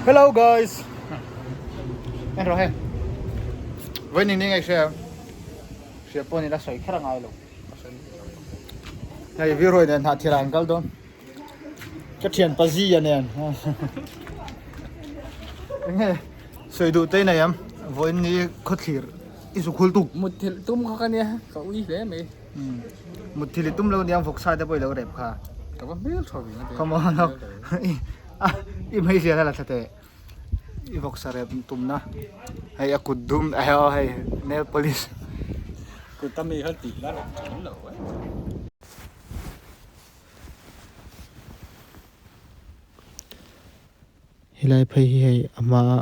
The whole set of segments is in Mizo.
Hello guys. En rawh hei. Vawiin ning ning ei hria em? Hria pawh ni la sawi kher a ngai lo. Hei Viroy nen hnah thil ah an kal dawn. Ka thian pa Zia nen. Enge sawi duh te i nei em? Vawiin ni khawthlir i zu khul tuk. Mutthilh tum kha ka nia, ka ui hle mai. Mutthilh i tum lo nia vawksa te pawh i lo rep kha. Ka va hmel tha ve a. Come on i hmeichhia la thla teh. I vawksa rep tumna hei a kut dum eh aw hei nail polish. Kut a mi kha tih la rep thin lo e. Helai phei hi hei a hmaa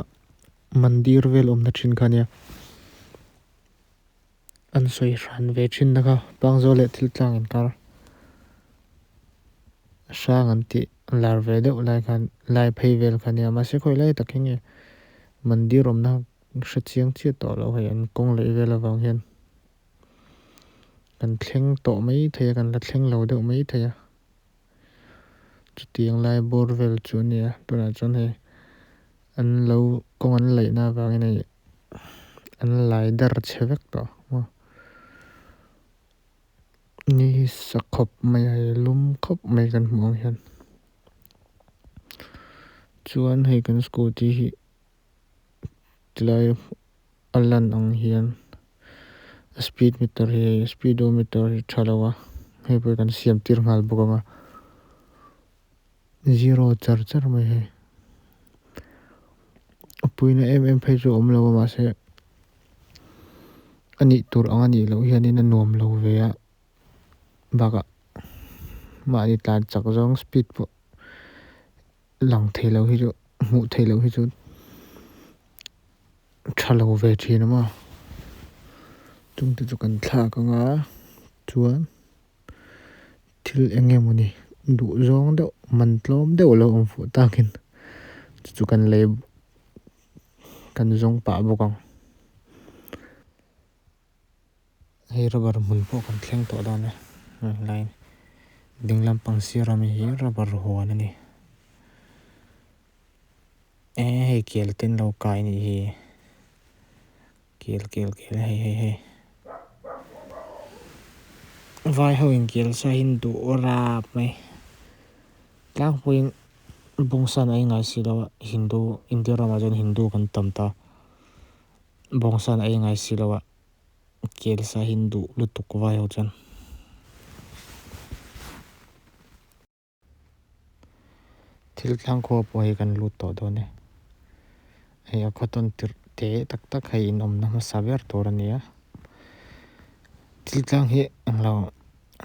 mandir vel awmna thin kha ania. An sawi hran ve thin na kha Pangzawl leh thil tlang inkar hrang an tih lar ve deuh lai khan lai phei vel kha ania mahse khawi lai tak hi nge mandir awmna hre chiang chiah tawh loh hei an kawng leh vel avang hian kan thleng tawh mai thei a kan la thleng lo deuh mai thei a chutiang lai bawr vel chu a nia tunah chuan hei an lo kawng an laihna avangin hei. An lai dar chhe vek tawh maw ni hi sa khawp mai a hei lum khawp mai kan hmuh ang hian chuan hei kan scooty hi tilai a lan ang hian a speed meter hi hei speedometer hi tha lo a hei pawh hi kan siam tir nghal bawk ang a zero char char mai hei. A puina em em phei chu a awm lo a mahse a nih tur ang a nih loh hianin a nuam lo ve a bakah mahni tlan chak zawng speed pawh lang thei lo hi chu hmuh theih loh hi chu tha lo ve thin a maw chung te chu kan thlak ang a chuan. Thil eng emawni duh zawng deuh man tlawm deuh a lo awm fuh takin chu chu kan lei kan zawng pah bawk ang. Hei rubber hmun pawh kan thleng tawh dawn e line ding lampang sir ami hi rubber huan a ni. E hei kel te an lo kai a nih hi. Kel kel kel hei hei hei vai ho in kel sa hi an duh rap mai tlangpuiin bawngsa an ei ngai si lo a hindu India ramah chuan hindu kan tam ta bawngsa an ei ngai si lo a kel sa hi an duh lutuk vai ho chuan. Thil tlang khua pawh hei kan lut tawh dawn e. Hei a khaw tawn tirh te tak tak hei in awmna hmasa ber tur a ni a. Thil tlang hi englo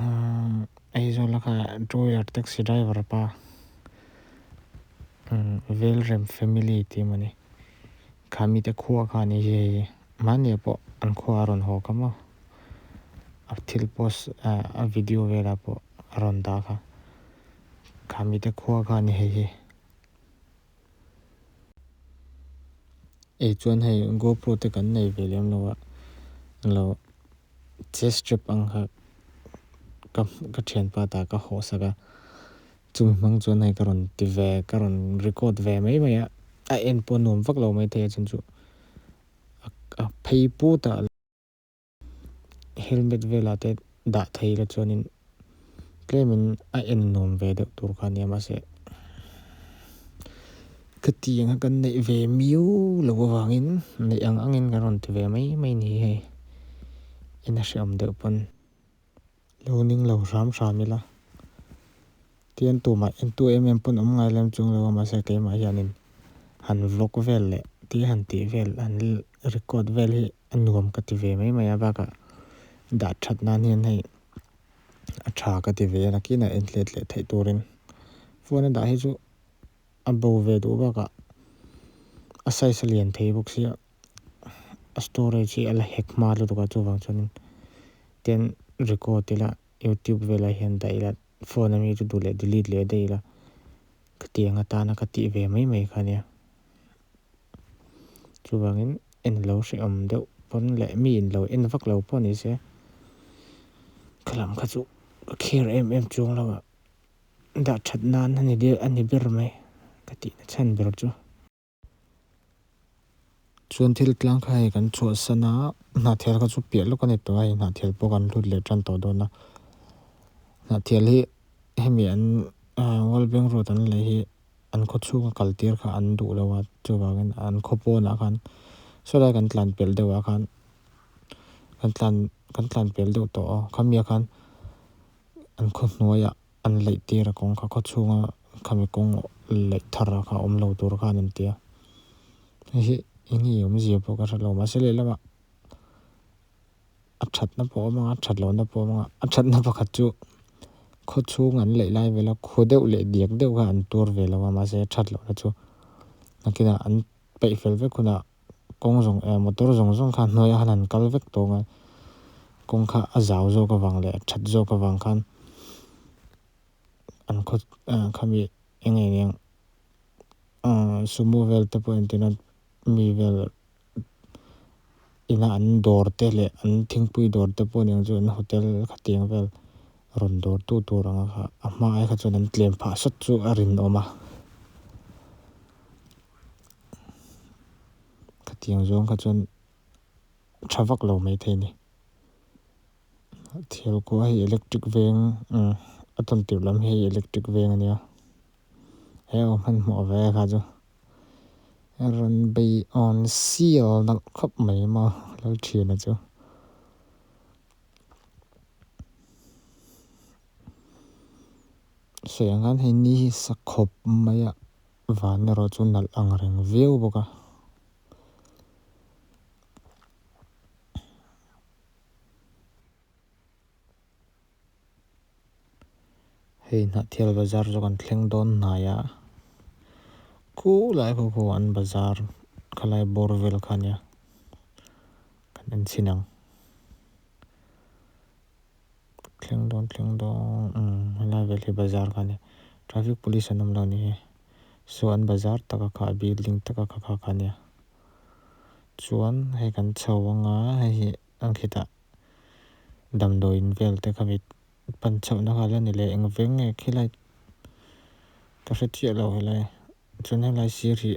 umm Aizawl a kha two-wheeler taxi driver pa umm Velrem family tih emaw ni kha mite khua kha a ni hi hei mahni ah pawh an khua a rawn haw kha maw a thil post a video velah pawh a rawn dah kha. Khami te khua kha a ni hei hi. Ei chuan hei GoPro te kan nei ve lem lo a lo chest strap ang kha ka ka thianpa ta ka hawh sak a chumi hmang chuan hei ka rawn ti ve ka rawn record ve mai mai a a en pawh nuam vak lo maithei a chhan chu a phei put a. Helmet velah te dah thei ila chuanin tlemin a en nuam ve deuh tur kha ania mahse khatiang a kan neih ve miau loh avangin neih ang angin kan rawn ti ve mai mai ni hei en a hrehawm deuh pawn lo ning lo hram hram ila tian tumah entu em em pawn awm ngai lem chung lo a mahse keimah hianin han vlog vel leh thil han tih vel han record vel hi. A nuam ka ti ve mai mai a bakah dah that nan hian hei a tha ka ti ve a nakinah en hlet leh theih turin phone a dah hi chu a bo ve duh bakah a size a lian thei bawk sia a storage hi a la hack hma lutuk a chuvang chuanin ten record ila youtube velah hian dah ila phone ami chu duh leh delete leh daih ila khatiang atana ka tih ve mai mai kha ania. Chuvangin en lo hrehawm deuh pawn leh mi in lo en vak lo pawh ni se kha lam kha chu ka kher em em chuang lo a dah that nan a ni ber mai ka tihna chhan ber chu. Chuan thil tlang kha hei kan chhuahsan a, hnahthial kha chu piah lawk a ni tawh a, hei hnahthial pawh kan lut leh tan tawh dawn a. Hnahthial hi hemi an World Bank Road an lei hi an khaw chhunga kal tir kha an duh lo a, chuvangin an khaw pawnah khan saw lai kan tlan pelh deuhah khan kan tlan kan tlan pelh deuh tawh a, khamiah khan an khaw hnuaiah an laih tir a kawng kha khaw chhunga khami kawng laih thar ah kha awm lo tur khan an ti a hei hi eng nge awmzia pawh ka hre lo mahse lehlamah a thatna pawh a awm ang a that lohna pawh a awm ang a a thatna pakhat chu khaw chhung an laih lai vel a khaw deuh leh diak deuh kha an tur ve lo a mahse a that lohna chu nakinah an peih fel vek hunah kawng zawng eh motor zawng zawng kha hnuaiah khan an kal vek tawh ang a kawng kha a zau zawk avang leh a that zawk avang khan an khaw ah khami eng nge eng ah sumo vel te pawh entirna mi vel ina an dawr te leh an thingpui dawr te pawh aniang chu an hotel khatiang vel rawn dawr tu tur anga kha a hma ai kha chuan an tlem phah sawt chu a rinawm a. Khatiang zawng kha chuan tha vak lo maithei a ni. Thil kua hei electric veng a tawn tirh lam hi electric veng a nia he aw hmanhmawh ve kha chu a rawn bei awn sial nalh khawp mai maw lo thian a chu. Sawi ang khan hei ni hi sa khawp mai a. Van erawh chu nalh ang reng viau bawk a. Hei Hnahthial bazar chu kan thleng dawn hnai a, khulai khaw khaw an bazar khalai bawr vel kha ania kan en chhin ang. Thleng dawn thleng dawn umm helai vel hi bazar kha a ni traffic police an awm lo ni hi saw an bazar taka kha building taka kha kha kha a nia chuan hei kan chho anga hei hi ang khitah damdawiin vel te kha mi pan chhohna kha la ni leh eng veng nge khilai ka hre chiah lo helai chuan helai sir hi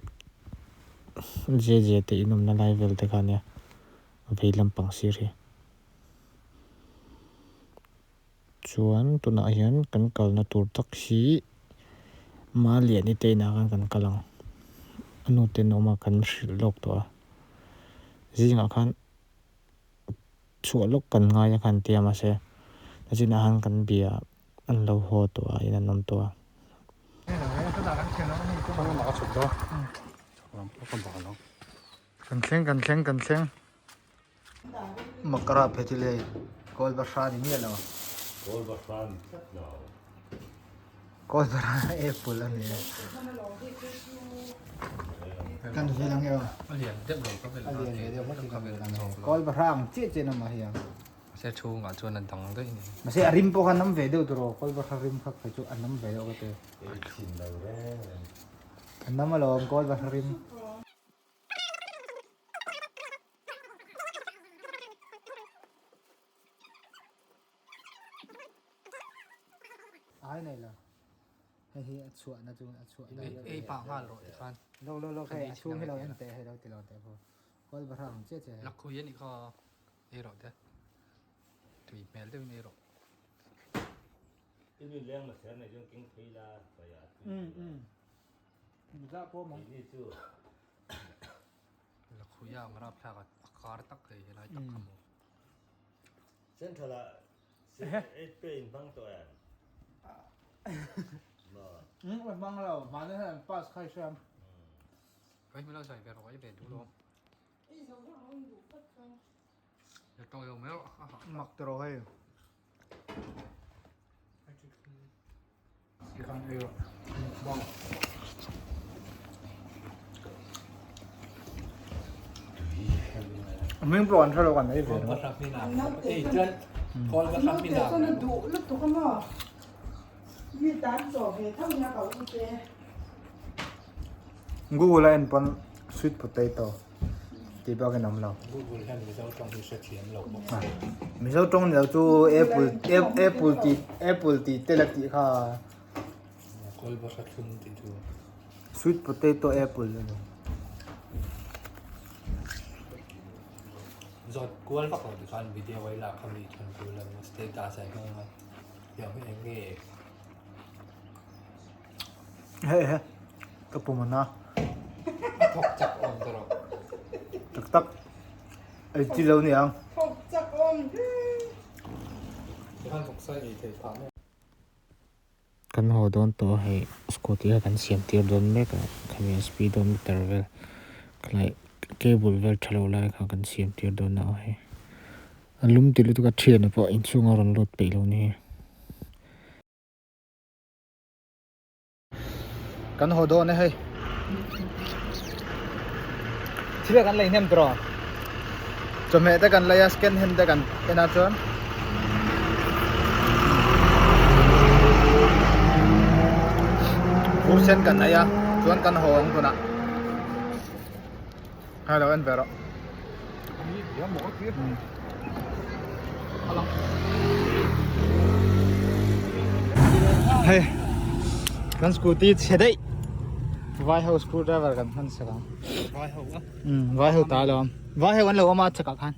J J te in awmna lai vel te kha a nia vei lampang sir hi. Chuan tunah hian kan kalna tur tak hi Maliani te inah khan kan kal ang. A nu te an awm a kan hrilh lawk tawh a. Zingah khan chhuah lawk kan ngai a khan tia mahse nachinah khan kan bia an lo haw tawh a in an awm tawh a. Kan thleng kan thleng kan thleng. Makara phei chu lei kawl bahra ni miah lo. Kawl bahra ni tlat lo. Kawl bahra apple a ni e. Kan vel ang e aw. A lian deuh lo ka vel A lian ve deuh hmasa ka vel ang e. Kawl bahra ang chiah chiah in awm a hei ang. Mahse chhungah chuan a dang daih ni. Mahse a rim pawh kha a nam ve deuh tur aw. Kawl bahra rim kha phei chu a nam ve deuh ka ti. Ei chhin lo reng reng. A nam alawm kawl bahra rim. Ai nei lo hei hi a chhuah na chu a chhuah na ei pah nghal rawh tikhan lo lo lo hei a chhung hi lo en teh hei lo ti lo teh pawh kawl bahra ang chiah chiah hei lakhui anih kha ei rawh te tui hmel deuhin ei rawh I mi leng la ser nei chuan keng phei la paih ah tui Zah pawh mang. Keini chu. Lakhuia ang rapthlak a kar tak hei helai tak kha maw. Central ah eight pay in hmang tawh em? Maw. Umm hmang lo, mahni hian an pass kha i hria. Hei hmela zai ve rawh ei ve duh lo. Mak tawh rawh hei. Hming pawh an hre lo kan ei ve ringawt. Google a en pawn sweet potato tih bak in awm lo. Google hian Mizo tawng hi hrethiam lo bawk se. Mizo tawng ni lo chu apple apple tih apple tih te la tih kha. Kawl bahra thlum tih chu. Sweet potato apple a ni. Zawt kual vak lo tikhan video a i lak kha mi thawn tur lam status ah i hmang a, tiang hi eng nge? He he ka pum a na. A thawk chak awm ta rawh. Tak tak ei chi lo niang. Thawk chak awm. Tikhan vawksa ei theih phah maw? Kan haw dawn tawh a hei scooty kha kan siam tir dawn mek a khami a speedometer vel khalai cable vel tha lo lai kha kan siam tir dawn a hei a lum ti lutuk a thiana pawh inchhung a rawn lut peih lo ni. Kan haw dawn e hei thil kan lei hnem tawh chawhmeh te kan lei a scan hand te kan en a chuan vur sen kan ei a chuan kan haw ang tunah hello en ve rawh. Hei kan scooty chhe daih vai ho screw driver kan hman sak ang vai ho a vai ho ta lo awm vai ho an lo awm a chakah khan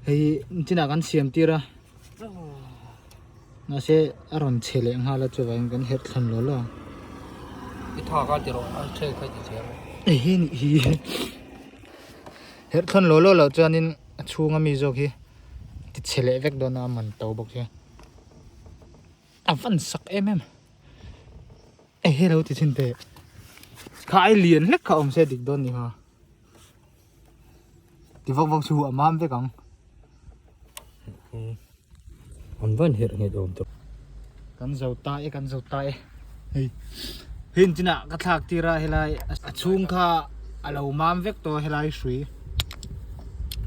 hei chinah kan siam tir a mahse a rawn chhe leh nghal a chuvangin kan herh thlan lo lo i tha kha ti rawh a chhe kha ti chhe hei hi nih hi herh thlan lo lo loh chuanin a chhunga mi zawk hi ti chhe leh vek dawn a a man to bawk sia a van sak em em e he lo ti thin teh kha ai lian hlek kha awm se dik dawn ni ha ti vak vak chu a mam vek ang. An van herh nghet awm tawh. Kan zo ta e kan zo ta e hei hin chinah ka thlak tir a helai a chhung kha a lo mam vek tawh a helai hrui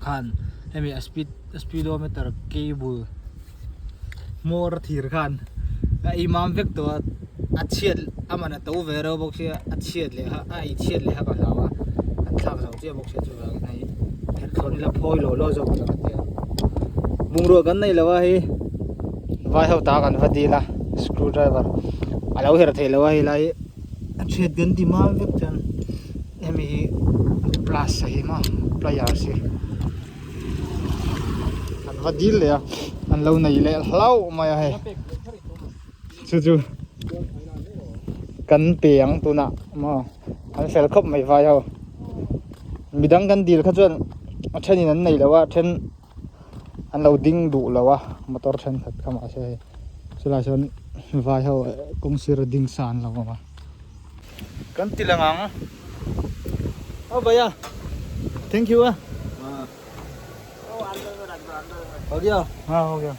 khan hemi a speed a speedometer cable hmawr a thir khan a ei mam vek tawh a a chhiat a man a to ve reuh bawk sia a chhiat leh kha a ei chhiat leh kha ka hlau a an thlak zo chiah bawk sia chuvangin hei herhthlawn ila phawi law law zawk ang ka ti a bungrua kan nei lo a hei vai ho ta kan va dil a screw driver a lo herh theih loh a helai a chhiat kan ti mam vek chuan hemi hi plus a hi maw pliers hi An va dil leh a, an lo nei leh hlauh mai a hei. Chu chu kan pe ang tunah maw an fel khawp mai vai ho. Midang kan dil kha chuan a thenin an nei lo a, a then an lo ding duh lo a motor thenkhat kha mahse hei chulai chuan vai ho kawng sir a ding sa an lo awm a. Kan ti lang ang. Oh bhaiya thank you a. Ho gaya? Ha ho gaya.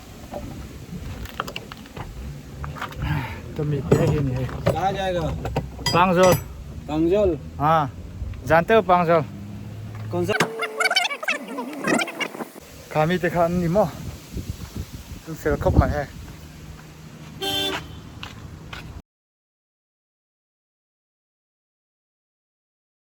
Ka mi te hi ni hei. Kaha jayega? Pangzol. Pangzol? Ha. Jante ho Pangzol. Kaun sa? Kha mi te kha an ni maw? An fel khawp mai hei.